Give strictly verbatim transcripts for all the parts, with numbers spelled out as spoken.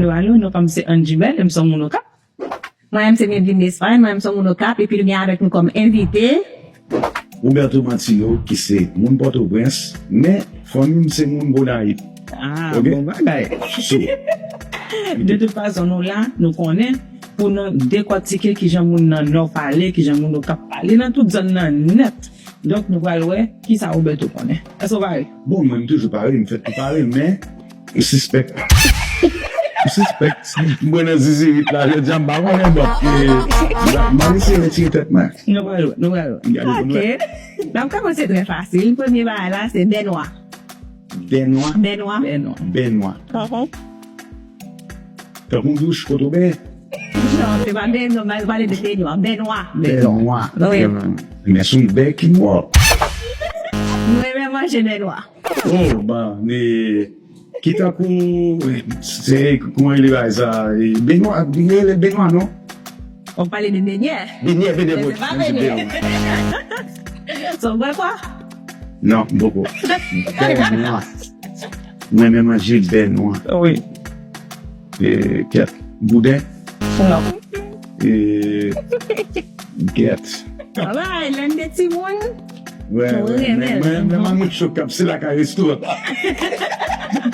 Alo, alo, non pa m se Angie Bell, e m se yon moun Okap. Mwen menm se Medline Espagne, mwen menm se yon moun Okap, epi nou gen avèk nou kòm envite. Roberto Martino, ki se moun Pòtoprens, men fanmi m se moun Gonayiv. Ah, bon bagay. De tout fason, nou la, nou konnen, pou nou dekòtike kijan moun nan Nò pale, kijan moun Okap pale, nan tout zòn nan nèt. Donk, nou pral wè kisa Roberto konnen. Èske w pare? Bon, mwen, m toujou pare, m fèt pou pare, men, m sispèk. M sispèk. Mwen nan zizirit la, jodi a, m pa konnen, bon, m ap eseye retire tèt mwen. Nou pral wè, nou pral wè. Ok. Donk, kòmanse trè fasil. Premye bagay la, se bènwa. Bènwa. Bènwa. Bènwa. Tankou douch, kote w benyen. Non, se pa bènwa, m pale de bènwa. Bènwa. Bènwa. Wi. Men se yon bè ki mò. M renmen manje bènwa. Oh, ba, men ki tankou se kouman li bay sa? Bènwa, li rele bènwa non? Ou pale de benyè. Benyè, benyè, bon. Se pa benyè. Sa w bwè kwa? Non, m poko. Bènwa. Mwen menm manje bènwa. Wi. E, kèt. Bouden. Non. E, kèt. Alright, lè n de timoun. Wè, wè, men mwen menm an moucho k ap se lakay restoran.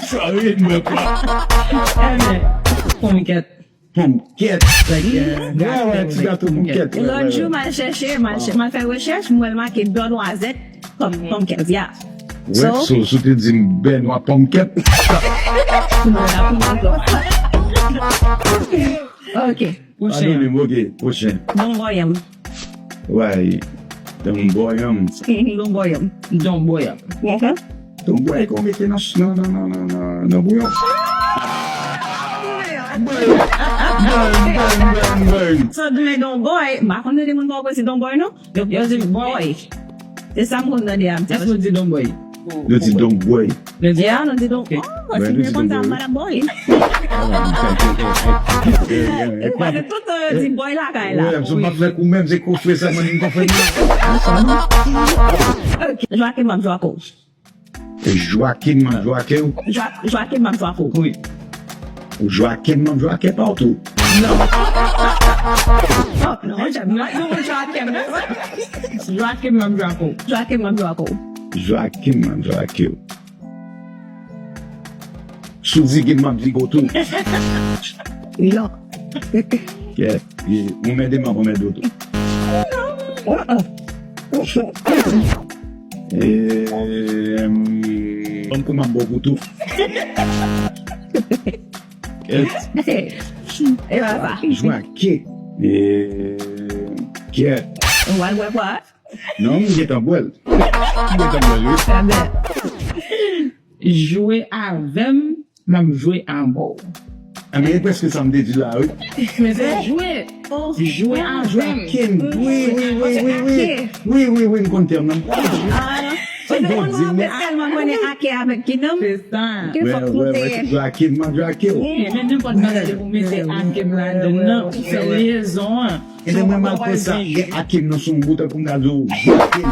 Sorry, mwen pa. Ebyen, ponkèt. Ponkèt. Wè, wè, ti gato ponkèt. Lòt jou, m al chèche, m al fè rechèch, m wè l make dò nwazèt kòm ponkèt, ya. Wè, so, si w te di m bènwa ponkèt. Ok. Pwochen. Padone m, ok, pwochen. Donbòy an m. Why? Donbòy an m. Donbòy an m. Donbòy an m. Donbòy kon mete nan nan nan nan nan nan bouyon. Burn, burn, burn, burn. So, men donbòy, m pa konn tande moun pa konn se donbòy non. Yo, yo di boy. Se sa m konn tande a. Èske w di donbòy? Yo di donbòy. Yo di a, nou di donbòy. Oh, si m te konn sa, m pa t ap boy. Paske tout tan yo di boy lakay la. Wi, m ap fè kou menm, se kou fre sa, mwen, m ap fè. Ok, Joaquin, m ap jwe ak ou. Joaquin, m ap jwe ak ou. Joaquin, m ap jwe ak ou. Wi. Ou Joaquin, m ap jwe ak ou pa tou. Non. Non, non, jèm nan. Non, Joaquin, non. Joaquin, m ap jwe ak ou. Joaquin, m ap jwe ak ou. Joaquin, m ap jwe ak ou. Sou digin m ap digo tou. Non. Kèt, ou mède m ap anmède w tou. Ban m kou m ap ba w kou tou. Kèt. E papa. Jwake. Kèt. Ou al bwè kwa? Non, m gentan bwè l. M gentan bwè l, wi. Ebyen, jwe avè m, m ap jwe avè w. Ebyen, e prèske sa m te di la, wi. Men se jwe. Jwe avè m. Jwakin. Wi, wi, wi, wi, wi. Wi, wi, wi, m konn tèm nan. Se bon di m. Ou tèlman konnen ake avèk ki nonm. Se sa. Ke fòk nou te. Jwakin, m ap jwake w. Men nenpòt bagay pou mete ake m ladan l nan, ou fè lyezon an. Ebyen mwen m al pran sa, gen ake m nan sou yon bout tankou m ta di w, Joaquin.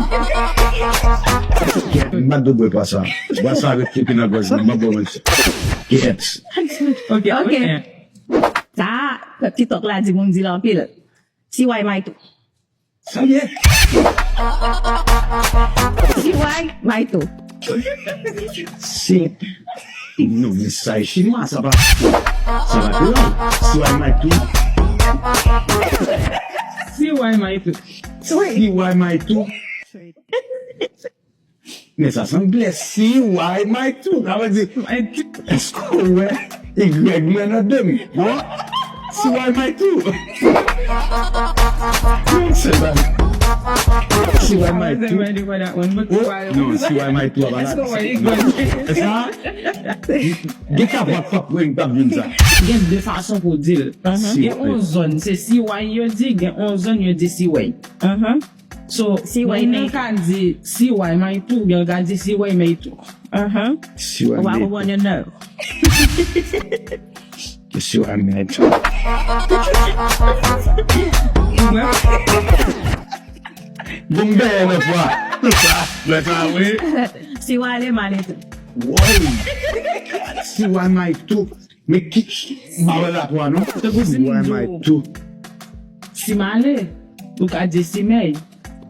Kèt, m pa t dwe bwè bwa sa. Bwa sa ret fouke nan gòj mwen, m ap bwè mwen. Kèt. Ok, ok. Sa, pèp TikTok la di moun di l anpil. Siway Maytou. Sa ye? Siway Maytou. Si. Non, men sa e chinwa, sa pa. Sa pa kreyòl. Siway Maytou. Siway Maytou. Siway Maytou. Men sa sanble Siway Maytou. Sa vle di, èske w wè Y mwen nan de m? Bon. Siway Maytou. Non, se pa. Siway Maytou. Oh, non, Siway Maytou a pa la. Sa, gen ka pa, pa, pa, pa, pa, sa. Gen de fason pou di l. Gen yon zòn, se Siway yo di, gen yon zòn yo di Siway. So, moun nan ka di Siway Maytou, oubyen l ka di Siway Maytou. Siway Maytou. Ou pa konprann youn nan yo. Siway Maytou. Bon, m benyen nan fwa. Lè sa, wi. Siway ale mal etou. Woy. Siway Maytou. Men ki, m pa wè la pou a non. Tankou si m di w, si m ale, ou ka di si mèy.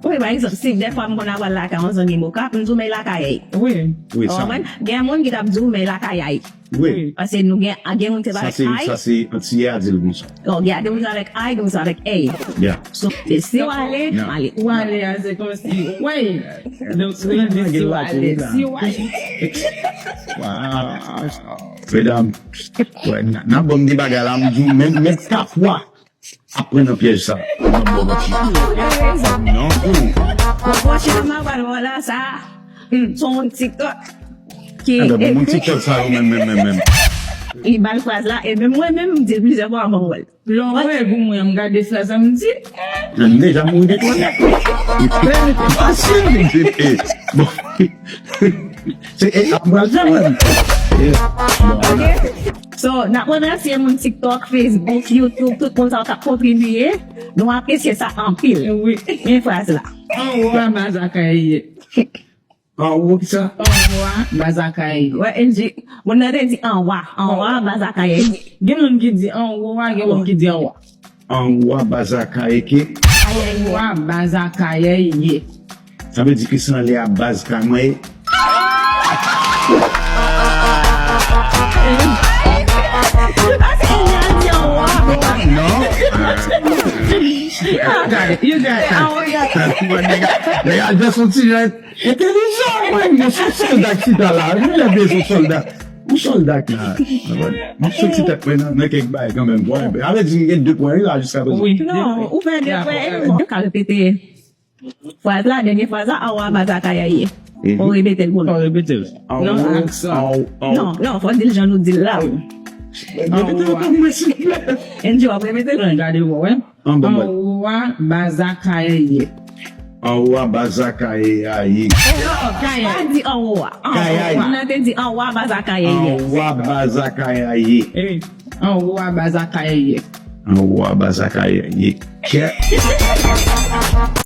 Wi, pa egzanp, si dèfwa m konn ap al lakay yon zanmi m Okap, m di w mèy lakay ay. Wi. Wi, sa. Ou konprann? Gen moun ki t ap di w mèy lakay ay. Wi. Paske nou gen, gen moun ki te pale ay. Sa se, sa se Antiyè a di l konsa. Bon, gen, gen moun ki avèk ay, gen moun ki avèk èy. Yeah. So, se si w ale, m ale. Ou ale a, se kòmsi, wi. Donk, ou di si w ale, si w ale. Wow. Medam, wè, n ap ban m de bagay la, m di w, men, men kapwa ap pran nan pyèj sa. M ap ba w manti. Non, pou. Bon, pwochènman, pral wè la, sa, hmm, se yon TikTok. Ki ekri. Bon, moun TikTok sa yo menm, menm, menm, menm. Li ba l fraz la, e menm mwen menm, m di l plizyè fwa anvan m wè l. Lè w wè l pou mwen, m gade fraz la, m di, eh. M deja mouri de twò nèt. Trè fasil, m di, eh. Bon. Se, eh, ap pral fè, mwen. Yeah. Bon, ok. So, n ap remèsye moun TikTok, Facebook, YouTube, tout moun sa yo k ap kontribiye. Nou apresye sa anpil. Wi. Men fraz la. Anwo a Bazakayè ye. Anwo ki sa? Anwo a Bazakayè ye. Wè, N J, moun nan te di anwa. Anwa a Bazakayè ye. Gen moun ki di anwo a, gen moun ki di anwa. Anwa Bazakayè ke? Anwa Bazakayè ye. Sa vle di ke se anlè a baz ka mwen ye? Non. You got it. You got it. Nèg a, nèg a jwe sou ti jan entèlijan, mwen. Mwen se sòlda ki chita la. Mwen lè veye sou sòlda. Yon sòlda ki la. M ap soti tèt mwen nan, nan kèk bagay kanmenm. Bon, sa vle di m gen de pwen wi la jiska prezan. Wi. Non, ou fè de pwen. Ou ka repete fraz la, dènye fraz la, anwa Bazakayè ye. Ou repete l pou nou. Ou repete l. Non, aksan. Non, non, fò di l jan nou di l la. Repete l pou mwen, silvouplè. N J, w ap repete l? Gade w wè. Anwa Bazakayè ye. Anwa Bazakayè a ye. Non, Kayè. Pa di anwa. Kayè. Moun nan te di anwa Bazakayè ye. Anwa Bazakayè ye. Anwa Bazakayè ye. Anwa Bazakayè ye. Kè.